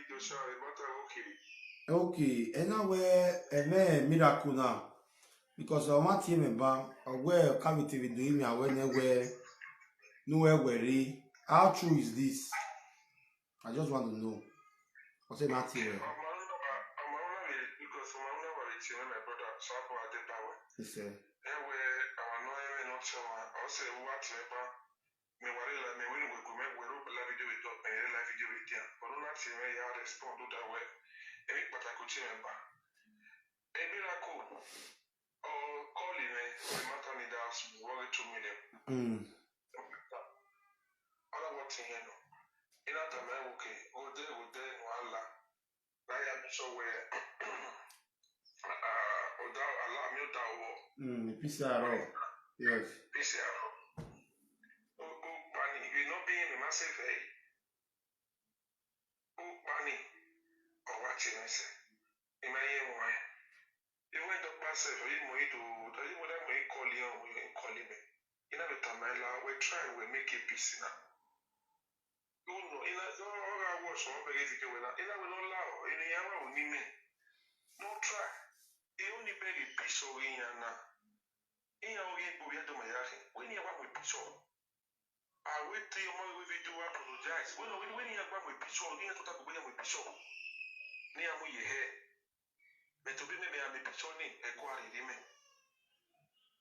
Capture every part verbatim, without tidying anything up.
Joshua, the matter okay. Okay, ẹ na wẹ ẹmwẹ miracle na, because ọ ma tie mwẹ ban, ọ wẹ ọ ka vbe te vbe do emian wẹ nẹ wẹ ne uwẹ wẹ rre. How true is this? I just want to know. Ọ sẹ ma tie mwẹ. Ọma unu na wa, ọma unu na vbe, because ọma unu na wa vbe tie mwẹ, my brother, so abo adeba wẹ. Yes, sir. Ẹ wẹ, ọma nọ ẹmwẹ nọ tie ọma, ọ sẹ wa tie mwẹ ban. Mẹ wa rre la, mẹ wẹ ne uwẹ gu mẹ wẹ ro la video vbe dọ, mẹ rre la video vbe dia. Ọ nọ na tie mwẹ ya respond da wẹ. Emwi kpataki ọ tie mwẹ ban. Miracle, ọ call mwẹ, the matter ni da small, vbe two million. Mm. Ọ na wọ tin yẹn nọ. I na tama ẹn wẹ, okay, ghodẹ, ghodẹ, wa la. Na ya make sure wẹ, ah, ọda, ala mi ọda wọ. Mm, P C R. Yes. P C R. O, o, pani, you know, being in massive, eh? Ukpani, ọ wa tie mwẹ sẹ, I ma ye ẹmwẹ ọnrẹn. Even dọkpa sef, ọ ye mu ẹre do, ọ ye mu ẹre mu ẹre call iran, ọ ye call mẹ. I na vbe tama ẹn la, wẹ try wẹ make peace na. Unu, I na, ọ, ọ gha watch ọ bẹghe video wẹ na, I na wẹ ne ọ la, eni iran wa ru ne imẹ. Ne ọ try. I ru ni bẹghe peace ọghe iran na. Iran ọghe egbe ovbi Ẹdo ma ya khin, wẹ ne iran wa mu peace ọ. A wẹ te ọmọ wẹ video wa apologize. Wẹ nọ, wẹ, wẹ ne iran gba mu picture, ne iran tota gbogbo iran mu picture. Ne iran mu ye hẹ. Mẹ tobọ mẹ, mẹ gha mu picture ni, ẹko a rhirhi mẹ.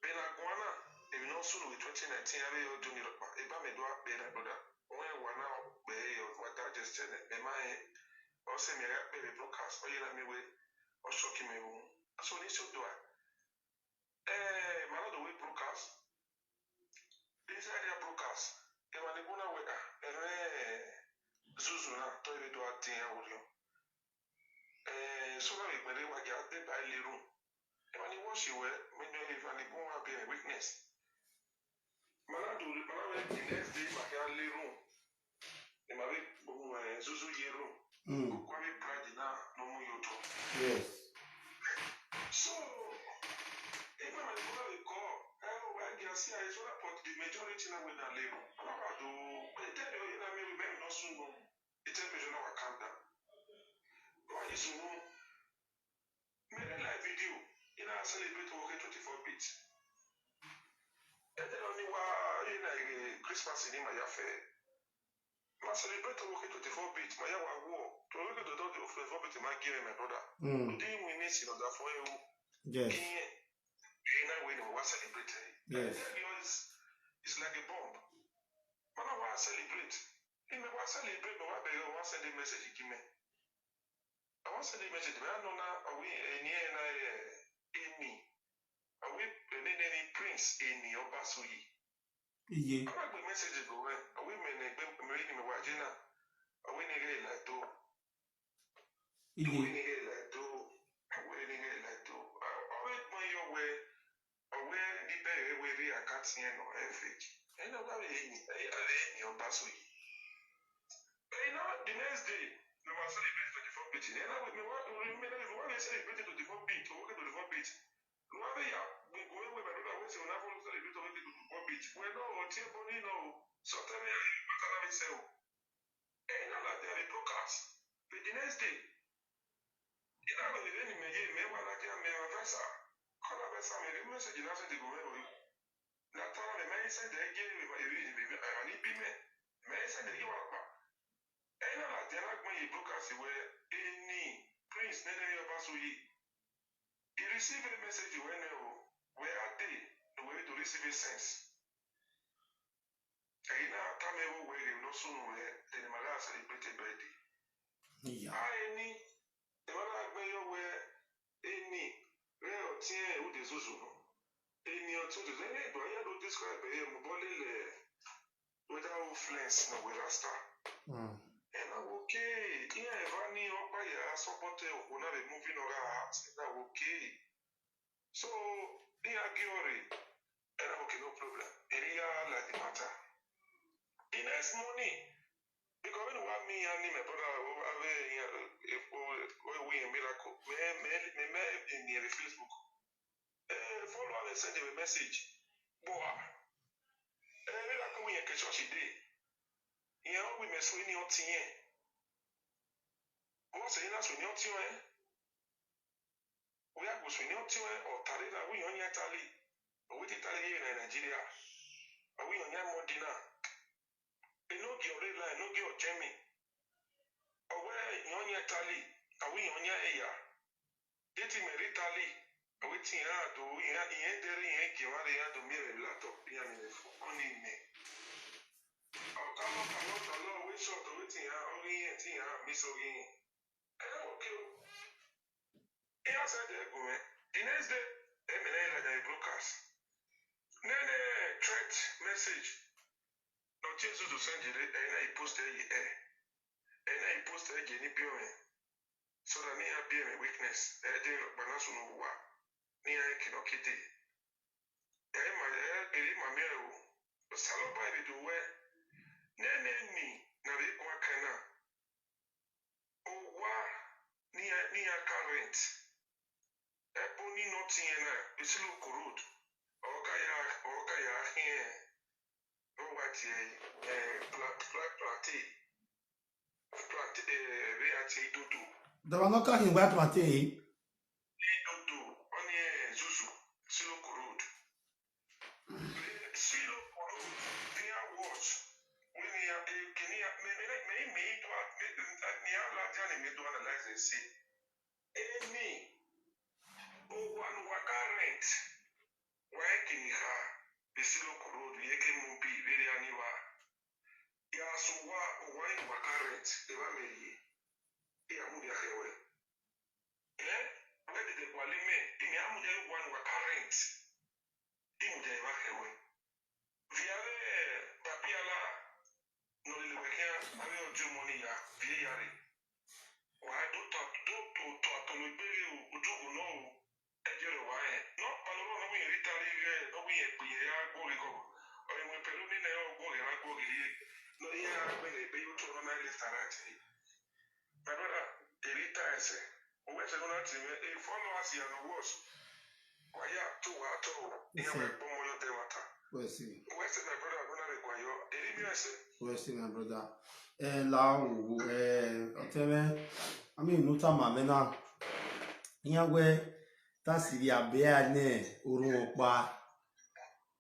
Vbe ne a guan na, emwi ne ọ sunu vbe twenty nineteen, avbe ọ do ni rọkpa, eba mẹ do a kpẹ na, brother. Wẹ wa na kpẹ, wa digest nẹ, mẹ ma rẹn, ọ sẹ mẹ gha kpẹ vbe broadcast, ọ ye na miẹn wẹ, ọ shock mẹ vbe uhunmwu. So ni so do a. Eh, ma na do wẹ broadcast. Inside their broadcast, emwa ni bu na wẹ, ah, ẹmwẹ Zuzu na, te ọ vbe do a din iran orhiọn. Eh, so na vbe gbẹn rre wa gia deba ẹre le erhunmwu. Emwa ni watch wẹ, mẹ nọ emwa ni bun wa be ẹmwẹ weakness. Ma na do, ma na wẹ the next day, ma khian le erhunmwu. Emwa vbe kpo, eh, Zuzu ye erhunmwu. Mm. Okua vbe pride na, ne ọ mu ye otọ. Yes. So, emwa ni bun na vbe kọ, eh, wa gia si a, so that, but the majority na wẹ na le erhunmwu. Ọ na wa do, e te do ye na miẹn vbe ne ọ sunu. E te major na wa calm down. Wa ye sunu. Mẹ rre live video, I na celebrate ọvbokhan twenty-four beat. Ẹdẹ nọ ni wa, I na ghe Christmas ni ma ya fẹ. Ma celebrate ọvbokhan twenty-four beat, ma ya wa wọ. To ọvbokhan twenty-four beat ma gie mwẹ, my brother. Mm. Udi iwinna esi ne ọ da fo ẹre ru. Yes. Iran, I na wẹ ne wa celebrate. Yes. Ẹdẹ nọ is, is like a bomb. Ma na wa celebrate. Imẹ wa celebrate, mẹ wa bẹghe, wa send a message gie mẹ. A wa send a message, mẹ a nọ na, ọ wẹ eni ẹre na, eh, Eni. Ọ wẹ eni, eni Prince Eni Ọbasoye. Iye. A wa gbe message go wẹ, ọ wẹ mẹ ne egbe, mẹ ni mẹ wa je na. Ọ wẹ ne I ghe la do. Iye. Ọ wẹ ne I ghe la do. Ọ wẹ ne I ghe la do. Ọ wẹ gbọn yọ wẹ, ọ wẹ ni bẹghe wẹ rhie account ẹn nọ, ẹ fake. Ẹ na wa vbe Eni, ẹ, ẹ, Eni Ọbasoye. Ẹ na, the next day, ne wa celebrate twenty-four beat. Ẹ na wẹ mẹ wa, mẹ na, mẹ wa vbe celebrate twenty-four beat, ọvbokhan twenty-four beat. Ne wa vbe ya gbẹn gu mwẹ wẹ, my brother, wẹ sẹ, ọ na follow celebrate ọvbokhan twenty-four beat. Wẹ nọ, ọ tie ẹbọ ni nọ o. Sọtẹn mwẹ, ẹ, matter na vbe sẹ o. Ẹ na ladian vbe broadcast. But the next day, I na wẹ vbene imẹ ye, mẹ wa ladian, mẹ vbe adviser. Kọla adviser mwẹ, vbe message na send go mwẹ ro. Na ta na mẹ, mẹ i send ẹre gie emwa ni bi mẹ. Mẹ i send ẹre gie wa kpa. Ẹ na ladian na gbẹn ye broadcast wẹ, Eni Prince nene Ọbasoye. I receive a message wẹ nẹ o, wẹ a dee ne uwẹ vbe do receive a sense. Ẹre I na tama ẹn vbe wẹ ghe ne ọ sunu wẹ, then ma gha celebrate birthday. Iya. A Eni, emwa na gbẹn yọ wẹ, Eni, rẹ ọtiẹn Udezuzu nọ. Eni ọtiẹn Udezuzu, eni do a ya do describe ẹre, mobọ lele, whether o flex nọ wẹ Rasta. Mm. Ẹ na wẹ okay, iran eva ni ọkpa ya support okhuo na vbe movie nọ gha act, ẹ na wẹ okay. So, iran gie ọre, ẹ na wẹ okay, no problem. Eni ya like the matter. The next morning, because vbene uwa miẹn iran ni, my brother, avbe iran, e, o, o, wi iran miracle. Mẹ, mẹ, mẹ, mẹ, eni vbe Facebook. Eh, follower vbe send mwẹ message. Boa. Eh, miracle, wi iran ke church dee. Iran wẹ imẹ so eni ọtiẹn. Ọ sẹ na so ni ọtiọnrẹn. Wẹ a gu so ni ọtiọnrẹn, ọ tare na, wẹ iyan ọyan Italy. Ọ wẹ te Italy ye na Nigeria. Ọ wẹ iyan ọyan Mọdi na. Enogie ọre la, enogie ọ jẹ mẹ. Ọ wẹ iyan ọyan Italy, ọ wẹ iyan ọyan ẹre ya. De te imẹ rre Italy, ọ wẹ te iran do, iran, iran dẹrẹ iran gie emwa rre, iran do miẹn vbe laptop, iran miẹn vbe phone, ọnii mẹ. Ọ talọ, talọ, talọ, ọ wẹ short, ọ wẹ te iran, ọ ghi rẹn, te iran miss ọ ghi rẹn. Ẹ, okay o. Iran send ẹre gu mwẹ. The next day, ẹmẹ na i ladian vbe broadcast. Nene threat message ne ọ tie Zuzu send rre, ẹre na i post ẹre ye ẹ. Ẹre na i post ẹre ye ne I biẹ ọmwẹ. So that ne iran biẹ mwẹ witness, ẹ i de rhọkpa na sunu vbe uwa, ne iran rẹn eke ne ọ ke dee. Ẹ i ma, ẹ, ẹ i ma miẹn ẹre o. Osanobua vbe do wẹ, nene ni ne a vbe guan kan na, owa ne iran, ne iran ka rent, ẹbọ ni ne ọ tiẹn na, Isloku Road, ọ ka ya, ọ ka ya khian, ọ wa tie, eh, pla-, pla-, plantain, plantain, eh, vbe a tie idodo. Dọmwa ne ọ ka khin wa plantain? Idodo, ọnii, eh, Zuzu, Isloku Road. Isloku Road, ne iran watch, wẹ ne iran, eh, kene iran, mẹ, mẹ, mẹ, mẹ, mẹ, mẹ, ne iran ladian ne mẹ do analyze ẹse. Eni, owa ne uwa ka rent, wa rẹn eke ne I kha, vbe Isloku Road, vbe eke Mubi, vbe area ni vba. Ya sẹ owa, owa ne uwa ka rent, evba mẹ rrie, I ya mudia khẹ ruẹ. Eh, wẹ dede gualọ imẹ, I miẹn a mudia ye owa ne uwa ka rent. I mudia evba khẹ ruẹ. Viọ avbe Babiala ne ọ lele wẹ khian, avbe ọdiọmọ ni ya viọ ya rre. Wa do ta, do, do, do atọlọ egbe ghe o, odogho nọ o, ẹdẹ rẹ wa rẹn. Ne ọ kpalọ rọ ne ọ wẹ irẹn rhie Italy ighẹ, ne ọ wẹ irẹn gbe irẹn ya guọghọ igho. Ọ i wẹ pẹlu nene ọ guọghọ, ra guọghọ rhie. Ne ọ ya gbe ne ebe ye otọ nọ na left and right. My brother, erha ita ẹse, uwẹ ẹse ne u na tie mwẹ, e followers ya ne ọ watch, wa ya to, wa to, iran wa gbe ọmọ ye odẹ ẹmwata. Wẹ si. Uwẹ ẹse, my brother, wẹ na vbe guan yọ, erha imi ẹse. Wẹ si, my brother. Eh, la wo, eh, ọtẹn mwẹ, I mean, ne u tama mwẹ na, iran wẹ, te a si rhie abẹ ne orhunmwu ọkpa.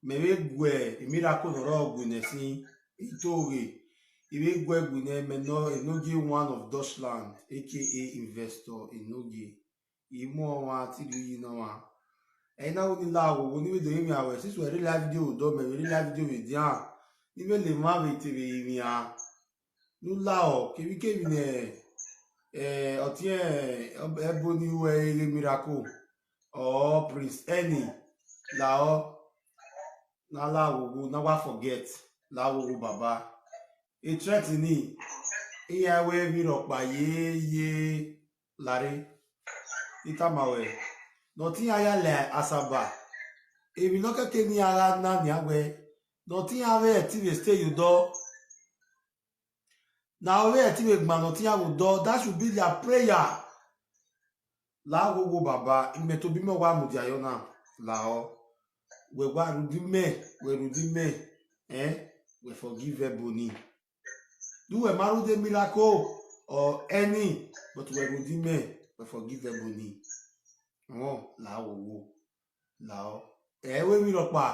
Mẹ vbe gu Miracle ne ọ rrọọ gu nẹ sin, I to ghe, I vbe gu ẹe gu nẹ mẹ nọ Enogie one of Dutchland, aka Investor Enogie. I mu ọmwa te I rhie uyi ne ọmwa. Ẹ i na ho ni la oghogho ne I vbe do rinmwian ruẹ, since wẹ rre live video vbe odọ, mẹ vbe rre live video vbe edian, ne I vbe la emwa vbe te vbe rinmwian. Ne u lahọ kevbikevbi ne, eh, ọtiẹn, eh, ẹbo ni ru ẹre ghe Miracle, or Prince Ernie, lahọ, ne a la oghogho, ne a wa forget, la oghogho baba. E threat ni, iran wẹ vbe rhọkpa ye, ye, lare, I tama ruẹ, ne ọ te iran ya la Asaba, emwi ne ọ kẹke ne iran gha na nian wẹ, ne ọ te iran vbe ẹtin vbe stay ye odọ, ne a vbe ẹtin vbe gban ne ọ te iran vbe odọ, that should be their prayer. La oghogho baba, imẹ tobọ imẹ wa mudia yọ na, lahọ. Wẹ wa rhunmwuda imẹ, wẹ rhunmwuda imẹ, eh, wẹ forgive ẹbo ni. Do wẹ ma rhunmwuda Miracle or Ernie, but wẹ rhunmwuda imẹ, wẹ forgive ẹbo ni. Ọmọ, la oghogho. Lahọ. Ẹ i wẹ emwi rhọkpa.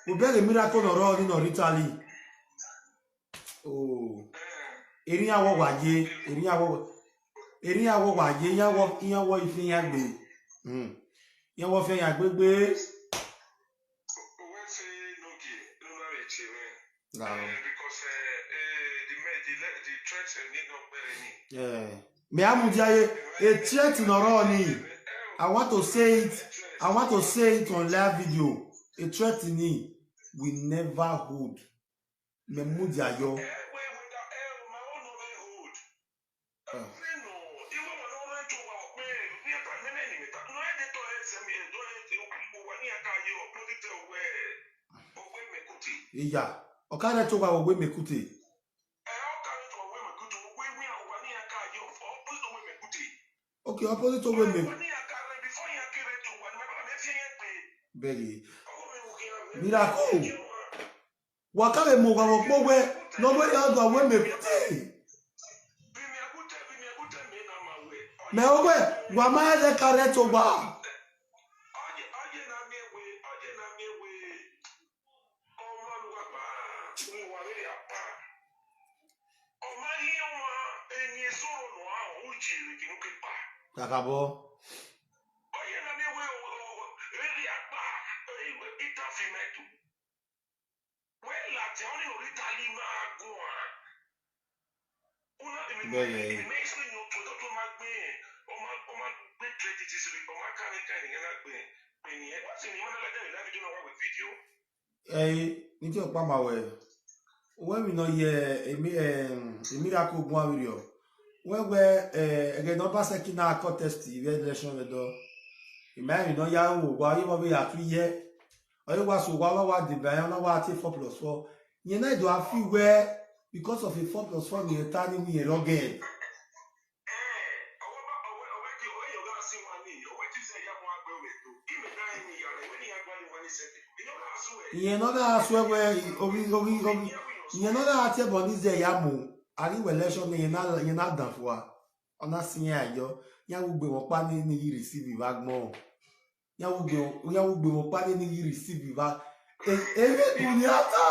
Obọ ẹghe Miracle ne ọ rrọọ ni ne ọ rre Italy. Oh. Erha iran wọ wa ye, erha iran wọ, erha iran wọ wa ye, iran wọ, iran wọ ifi iran gbe. Hmm. Iran wọ fi iran gbe gbe. Uwẹ ẹse Enogie, ne u na vbe tie mwẹ. Lahọ. Eh, because, eh, eh, the me-, the le-, the threat, eh, ni nọ gberra ni. Eh. Mẹ a mudia ye, a threat ne ọ rrọọ ni. I want to say it, I want to say it on live video. A threat ni, we never hold. Mẹ mudia yọ. Eh, we, we, eh, my own no dey hold. Ah. Iya, ọ ka rre to wa vbe Owe Mekute. Okay, opposite Owe Mekute. Bẹghe. Miracle. Wa ka vbe mu owa vbe ọkpọ wẹ, ne ọ wẹ ya do Owe Mekute. Mẹ wẹ, wa ma rẹn ka rre ẹto gba. Ọ ye, ọ ye na miẹn wẹ, ọ ye na miẹn wẹ, ọmwa ne uwa kpa, ne uwa vbe rhie akpa. Ọ ma ghi ọmwa, eni eso ne ọ ra hu ye vbe eke ne u ke kpa. Kakabọ. Ọ ye na miẹn wẹ, ọ, ọ, vbe rhie akpa, ita fi mẹ do. Wẹ ladian ọnii ne ọ rre Italy ma guan. Una de mi Bẹghe. Mẹ explain your to, to ma gbe, ọ ma, ọ ma gbe credit is, ọ ma ka ne ka ne na gbe, gbe ni. What in the man like that in that video na wa with video? Ẹi, ne I tie ọkpa ma wẹ, wẹ emwi ne ọ ye emi, em, emi ra ko guan vberriọ. Wẹ wẹ, eh, ẹghẹ ne ọ ba sẹtin na contest vbe election vbe dọ. I ma emwi ne ọ ya ru owa, ọ ye vbe ya tu iye. Ọ ye wa so owa, ọ wa deba iran, ọ wa tie four plus four. Rẹn na do a fi wẹ, because of a four plus four ne irẹn ta ni, irẹn rọgẹ. Irẹn ne ọ gha suẹ wẹ, ovbi, ovbi, ovbi, irẹn ne ọ gha tie ẹbọ ni zẹ ya mu, a ghi wẹ election ne irẹn na, irẹn na dan fua, ọ na si iran ayọ, iran wu gbe mwẹ ọkpa ne, ne I ghi receive vbe agbọn. Iran wu gbe, iran wu gbe mwẹ ọkpa ne, ne I ghi receive vbe a-, e-, emwi bu ni a ta.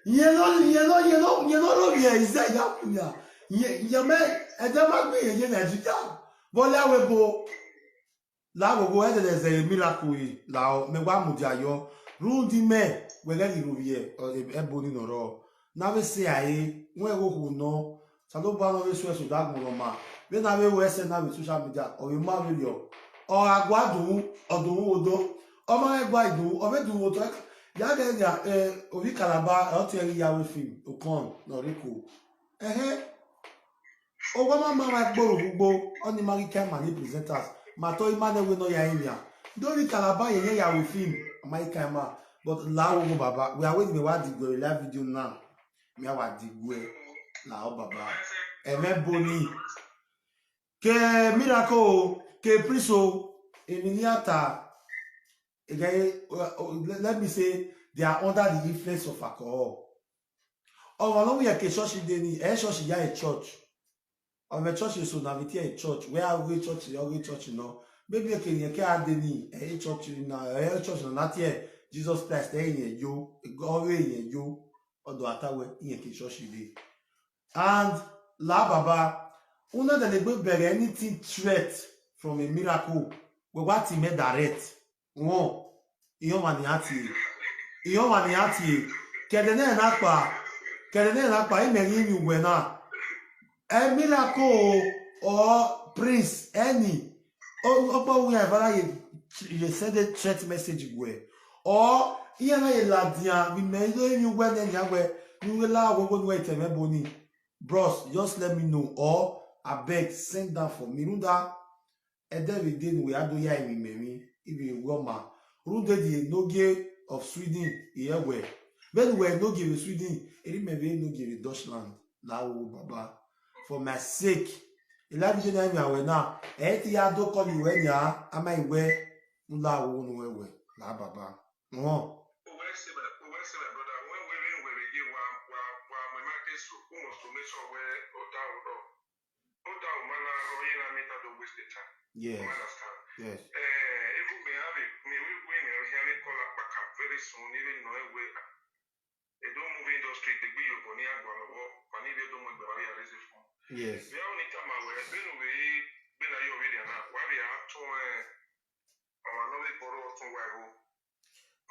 Irẹn ne ọ, irẹn ne ọ, irẹn ne ọ, irẹn ne ọ rhovbiẹ izẹ ya mu nia. Irẹn, irẹn mẹ, ẹdẹ ma gbe irẹn ye Nigeria. Vbe ọ la wẹ ebo. La vbe owo ẹdẹdẹ zẹ miracle re, la ọ, mẹ wa mudia yọ. Rhunmwuda imẹ, wẹ ghẹ ghi rhovbiẹ, ọ, ẹbọ ni nọ rrọọ. Ne a vbe sẹ a re, wẹ ghe okhuo nọ, Osanobua ne ọ vbe suẹn sẹ odẹ agbọn ne ọ ma. Vbene a vbe ru ẹsẹ na vbe social media, ọ vbe ma vberriọ. Ọ gha gua dunmwu, ọ dunmwu odo. Ọ ma ghẹ gua dunmwu, ọ vbe dunmwu otọ. Ya ghẹ nia, eh, ovbi Calabar, ọ tie ẹre ghi ya ru film, okọn ne ọ rre Eko. Ẹhẹn. Owa ma ma mwa ẹgborhu vbe ugbo, ọnii ma ghi kan ima ni presenters, ma tọ ima nẹ wẹ ne ọ ya rinmwian. Do ni Calabar yẹn yẹn ya ru film, ọ ma ghi kan ima. But la oghogho baba, wẹ a wẹ ne imẹ wa diguẹ vbe live video na, mẹ a wa diguẹ, la ọ baba. Ẹmwẹ boni. Ke Miracle o, ke Prince o, emwi ne iran ta, ẹghẹ, let me say, they are under the influence of alcohol. Ọmwa ne ọ ru yẹn ke church de ni, ẹ church ya e church. Ọ mwẹ church eso na vbe tie church, wẹ a ghe church, ọ ghe church nọ. Maybe eke ne irẹn ke a de ni, ẹ church na, ẹ church na na tie Jesus Christ, ẹ irẹn yo, ọ ghe irẹn yo, ọ do a ta wẹ irẹn ke church de. And la baba, una de legbe bẹghe anything threat from a Miracle, wẹ wa tie mẹ direct. Wọn, iran ọmwa ne iran tie, iran ọmwa ne iran tie, kẹdẹ nẹ na kpa, kẹdẹ nẹ na kpa, imẹ ghi rin uwẹ na. Ẹ Miracle or Prince, ẹni, ọ, ọkpa wu iran eva na ye, ye send a threat message wẹ, or iran na ye ladian vbe imẹ do rin uwẹ nẹ nian wẹ, ne u ghe la oghogho ne uwẹ i ta ẹmwẹ ebo ni. Bros, just let me know, or abeg send am for me. Rhunmwuda, ẹdẹ vbe de ne uwẹ a do ya emwi mẹ emwi, I vbe wẹ ọma. Rhunmwuda enogie of Sweden, I rẹ wẹ. Vbene uwẹ enogie vbe Sweden, erha imẹ vbe enogie vbe Dutchland, la oghogho baba. For my sake, live video na rinmwian wẹ na, ẹ i te ya do call wẹ nia, a ma i wẹ, u la oghogho ne uwẹ wẹ, la baba. Wọn. Uwẹ sẹ, uwẹ sẹ, my brother, wẹ wẹ vbene uwẹ vbe ye wa, wa, wa mu ima ke so, u must to make sure wẹ ọ da orọ. Ọ da uma na rọ ye na miẹn ta do waste the time. Yes. You understand? Yes. Eh, even me, I be, me, we, we, me, we have a call back up very soon, even know where, eh, the movie industry, the big you go near Guanovo, and if you don't make the Maria raise it for. Yes. We are only time away, when we, when I already now, why we are to, eh, our no be borrow to why go.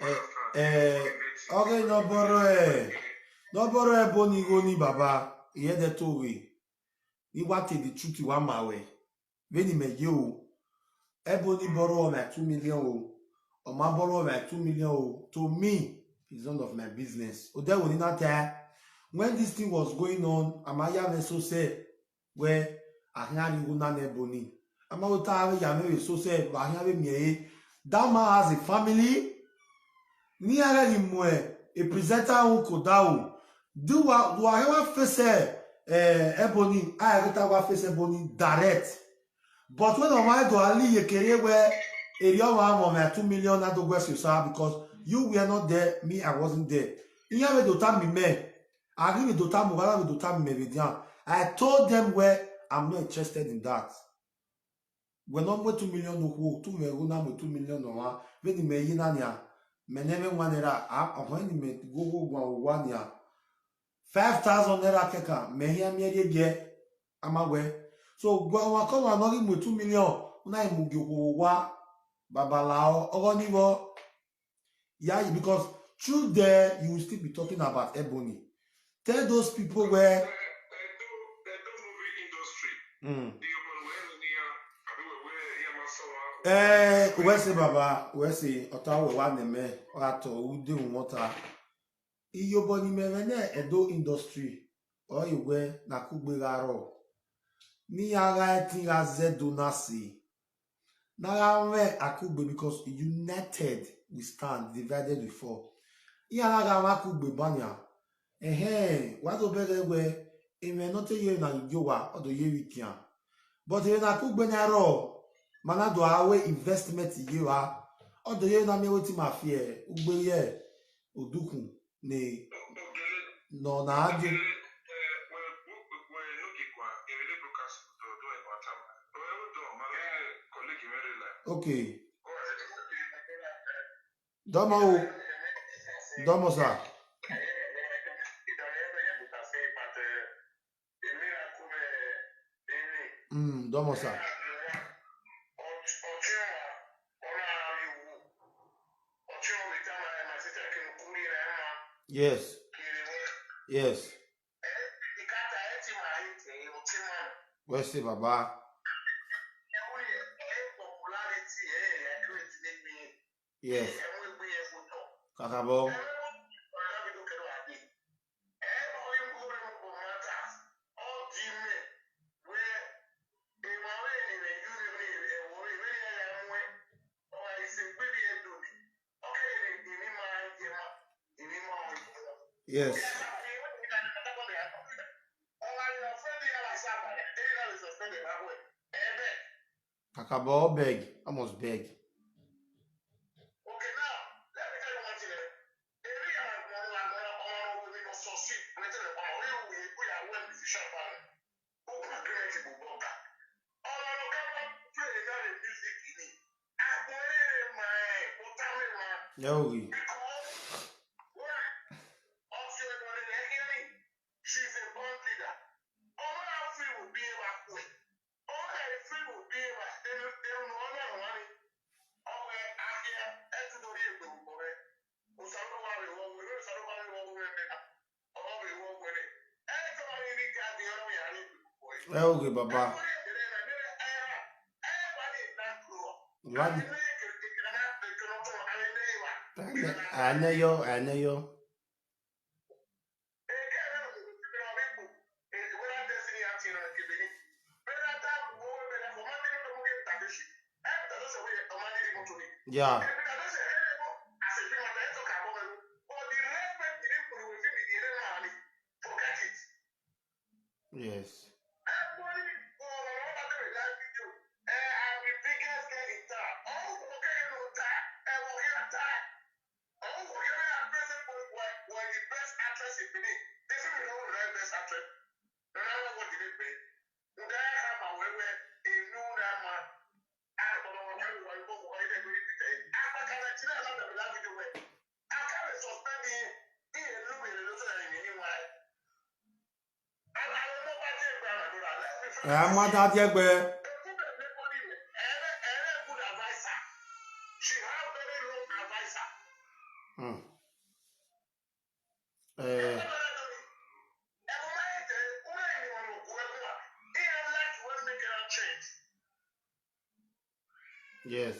Eh, eh, okay, no borrow, eh, no borrow, eh, boni go ni baba, ye de to we. Ni wa te the truth wa ma we. Vbene imẹ ye o, ẹbo ni borrow my two million o, ọ ma borrow my two million o, to me, it's none of my business. Odẹ wo ni na ta, when this thing was going on, a ma ya mwẹ so sẹ, wẹ a khian rhie igho na ne ẹbo ni. A ma wẹ ta vbe ya mwẹ vbe so sẹ, vbe a khian vbe miẹn ẹre. That man has a family, ne iran ghẹ ghi mu a presenter ru ko da o. Do wa, do wa hẹ wa face, eh, ẹbo ni, a ghẹ ta wa face ẹbo ni direct. But when ọmwa do a li ye kere wẹ, erriọ ọmwa mwẹ two million na do guẹ si osa, because you were not there, me, I wasn't there. Iran vbe do tama imẹ, a ghi vbe do tama, ọghe na vbe do tama imẹ vbe dia. I told them wẹ, I'm not interested in that. Wẹ ne ọ mu two million okhuo, tu mwẹ igho na mu two million ọmwa, vbene imẹ ye na nian, mẹ ne ẹmwẹ wan naira, a, ọhọn ne imẹ gho gho guan owa nian, five thousand naira kẹkan, mẹ hia miẹn rhie giẹ, a ma wẹ. So, guan ọmwa kọmwa ne ọ ghi mu two million, u na mu gie okhuo owa, babalao, ọghe ọnii vbọ. Yeah, because through there, you will still be talking about Ebony. Tell those people where Edo, Edo movie industry. Mm. The Obon where ni ya, abi where, where ya ma so wa. Eh, wẹ sẹ baba, wẹ sẹ ọta wẹ wa nẹ mẹ, ọ gha tọ u de wọn ta. Iyobọ ni mẹ mwẹ nẹ Edo industry, ọ ye wẹ ne Akugbe gha rrọọ. Ne iran gha ẹtin gha zẹ Edo na sẹ. Ne a gha mwẹ Akugbe, because united we stand, divided we fall. Iran na gha mwẹ Akugbe ban nian. Ẹhẹn, wa do bẹghe wẹ, emwi ne ọ te ye na ghi gie owa, ọ do ye vbe ikian. But emwi ne Akugbe na rrọọ, ma na do a ru investment ye evba, ọ do ye na miẹn wetin ma fi ugbe ye odukhun ne, ne ọ na gie. Okay. Dọmọ o. Dọmọ sa. Mm, dọmọ sa. Yes. Yes. Wẹ sẹ baba. Yes. Kakabọ. Yes. Kakabọ, beg, almost beg. Ẹ o ghi. Ẹ o ghe baba. Wa ni, a nẹ yọ, a nẹ yọ. Yeah. Yes. Ẹ a ma da diẹgbẹ. Hmm. Eh. Yes.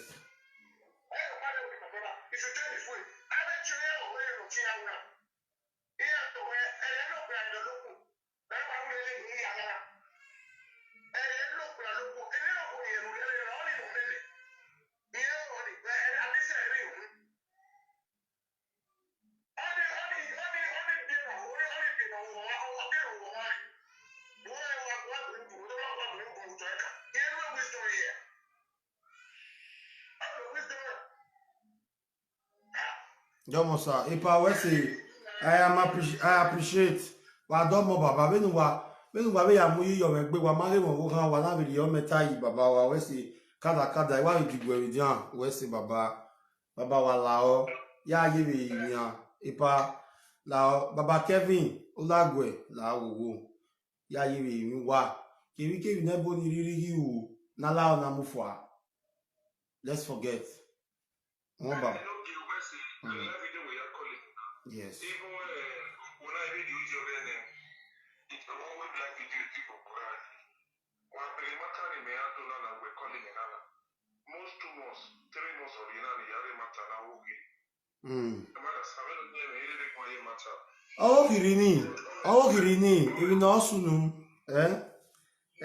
Dọmọ sa, epa wẹ sẹ, I am appreci-, I appreciate. Wa dọmọ baba, vbene uwa, Vbene uwa vbe ya mu yi yọ mwẹ egbe, wa ma ghe mwẹ ọvbokhan, wa na vbe rhie ọmẹta yi baba wa, wẹ sẹ, kada kada, I wa vbe diguẹ vbe edian, wẹ sẹ baba, baba wa lahọ, ya ye vbe rinmwian, epa lahọ, baba Kevin, Olaguẹ lahọ wowo, ya ye vbe rinmwian uwa, kevbe kevbe ne ẹbo ni rhirhi ghi ru, ne a lahọ na mu fua. Let's forget. Wọ́n bà. Yes. Mm. Ọ khirhi ni, ọ khirhi ni, emwi ne ọ sunu, eh?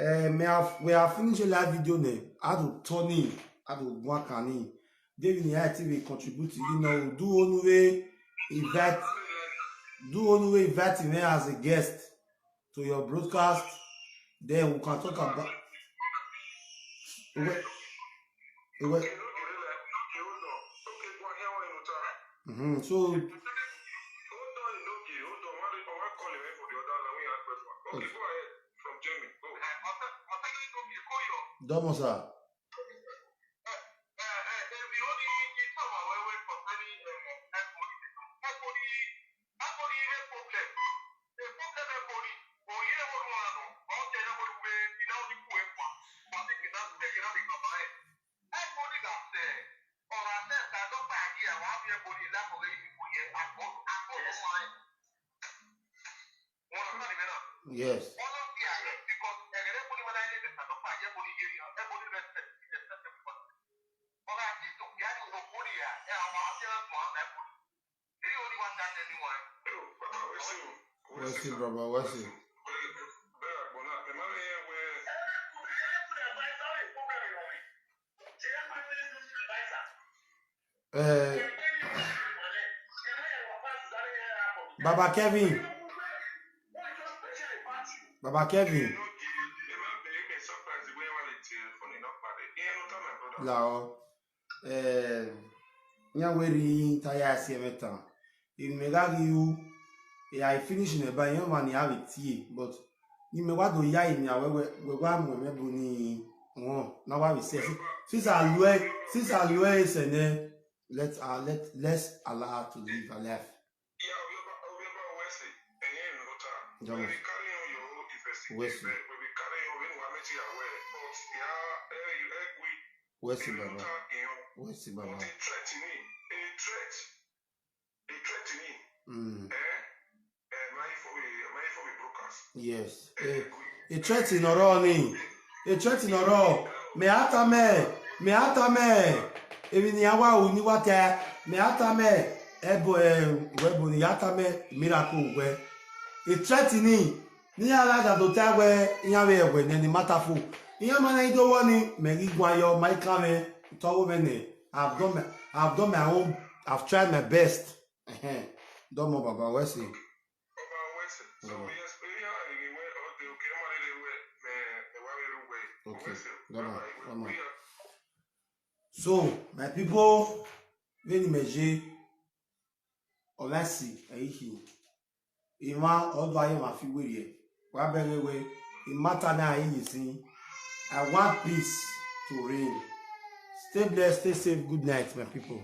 Eh, mẹ a, we a finish live video nẹ, a do tọ ni, a do guan kan ni. David ni a ti vbe contribute yi nọ, do onu vbe invite, do onu vbe invite me as a guest to your broadcast, then we can talk about. Iwe, iwe. Mm-hmm. So, okay. Dọmọ, sir. Yes. Wẹ sẹ, brother, wẹ sẹ. Eh, Baba Kevin. Baba Kevin. Lahọ. Eh, iran wẹ rhie ta ya si ẹmwẹ tan. Emwi mẹ gha ghi ru, I finish nẹ ba, iran ọmwa ni a vbe tie, but ne imẹ wa do ya emian wẹ, wẹ, wẹ wa mu ẹmwẹ bu ni wọn, na wa vbe sẹ. Since a luẹ, since a luẹ sẹ nẹ, let, uh, let, let's allow her to live her life. Jọmọ. Wẹ sẹ. Wẹ sẹ, baba. Wẹ sẹ, baba. Mm. Yes. Eh, e threat ne ọ rrọọ ni. E threat ne ọ rrọọ. Mẹ a tama, mẹ a tama, emwi ne iran wa ru ni wa ta, mẹ a tama, ẹbo, eh, wẹ ẹbo ne I ya tama, miracle wẹ. E threat ni, ne iran gha da do ta wẹ, iran vbe ẹwẹ nẹ ni ma ta fo. Iran ma na i do wọ ni, mẹ ghi guan yọ, ma i kan mwẹ, tọ vbe mwẹ nẹ. I've done my, I've done my own, I've tried my best. Ẹhẹn. Dọmọ, baba, wẹ sẹ. Okay, bye bye, bye bye. So, my people, vbene imẹ ye, ọ na si ẹre I khin. Emwa ọdọ a ye emwa fi werriẹ. Wa bẹghe wẹ, I ma ta ne a ye sin. I want peace to reign. Stay blessed, stay safe. Good night, my people.